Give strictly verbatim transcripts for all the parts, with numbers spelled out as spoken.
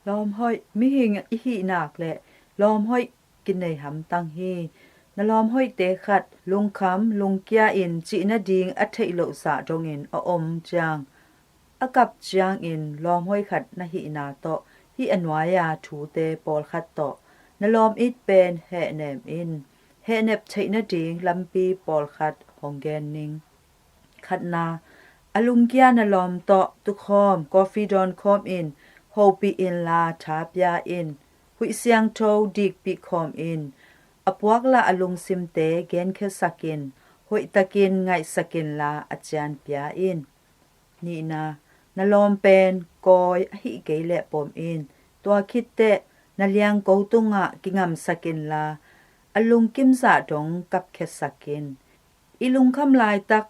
Lawm hoih mihing i hih nak leh lawm hoih kinei hamtang hi. Na lawm hoihte khat lungkham lungkia in cih nading a theih loh zah dongin a om ciang, a kap ciangin lawm hoih khat na hihna tawh hih a nuai-a thute pawlkhat tawh na lawm it pen hehnem in. Hehnep theih nading lampi pawlkhat hong gen ning. Khatna, a lungkia na lawm tawh tukhawm, coffee dawn khawm in hopih inla tha pia in. Huih siangtho dikpih khawm in. A puak lah a lungsimte genkhiasak in. Hoihtakin ngaihsak inla a cian pia in. Nihna, na lawm pen kawi ahih kei leh pom in. Tua khit teh na liangko tungah kingamsak inla a lungkim zah dong kapkhiasak in. I lungkham laitak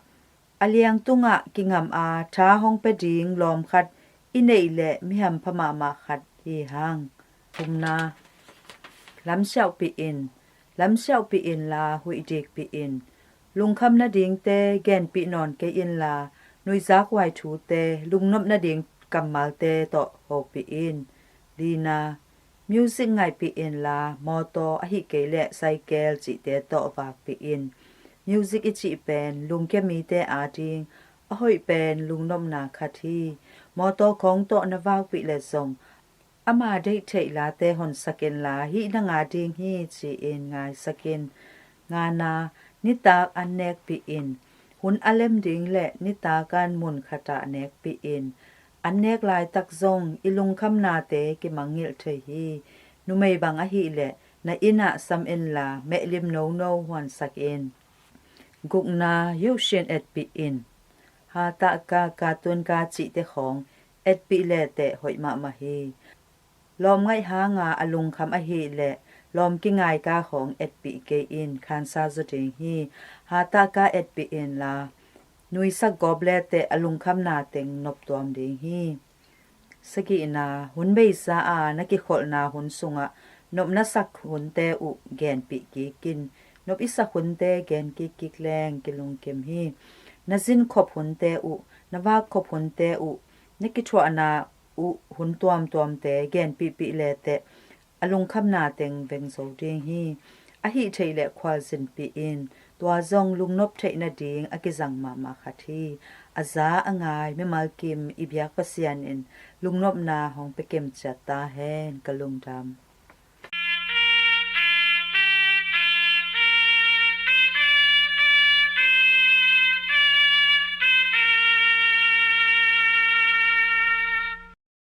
a liang tungah kingam a tha hong pia ding lawm khat i neih leh mi hampha mahmah khat hi hang. Thumna, lamsiauhpih in. Lamsiauhpih inla huih dikpih in. Lungkham nadingte genpih nawn kei inla nuihzak huai thute lungnop nading kammalte tawh hopih in. Lina, music ngaihpih inla mawtaw ahih kei leh saikel cihte tawh vakpih in. Music i cih pen lungkia mite ading a hoih pen lungnopna khat hi. Mawtaw khawng tawh na vakpih leh zong ama deih theih late honsak inla hih nang ading hi ci-in ngaisak in. Ngana, nitak an nekpih in. Hun a lem ding leh nitakan mun khatah nekpih in. An nek laitak zong i lungkhamnate kimangngilh thei hi. Numei bang ahih leh na innah sam inla mehlim nono huansak in. Gukna, yuhsin etpih in. Hatahka, katuanka cihte khawng etpih leteh hoih mahmah hi. Lawm ngaih hanga a lungkham ahih leh lawm kingaika khawng etpih kei in, khansa zaw ding hi. Hatahka etpih inla nuisak gawp leteh a lungkhamna teng noptuam ding hi. Sagihna, hun beisa a na kikholhna hun sungah nopna sak hunte uh genpih kik in. Nop i sak hunte gen kikkik leng kilungkim hi. Na zinkhop hunte uh, na vakkhop hunte uh, na kithuahna uh hun tuamtuamte genpihpih leteh a lungkhamna teng veng zo ding hi. Ahih theih leh khualzinpih in. Tua zong lungnop theih nading a kizang mahmah khat hi. A za a ngai mimal kim i biak Pasian in lungnopna hong pia kimciat ta hen. Ka lungdam.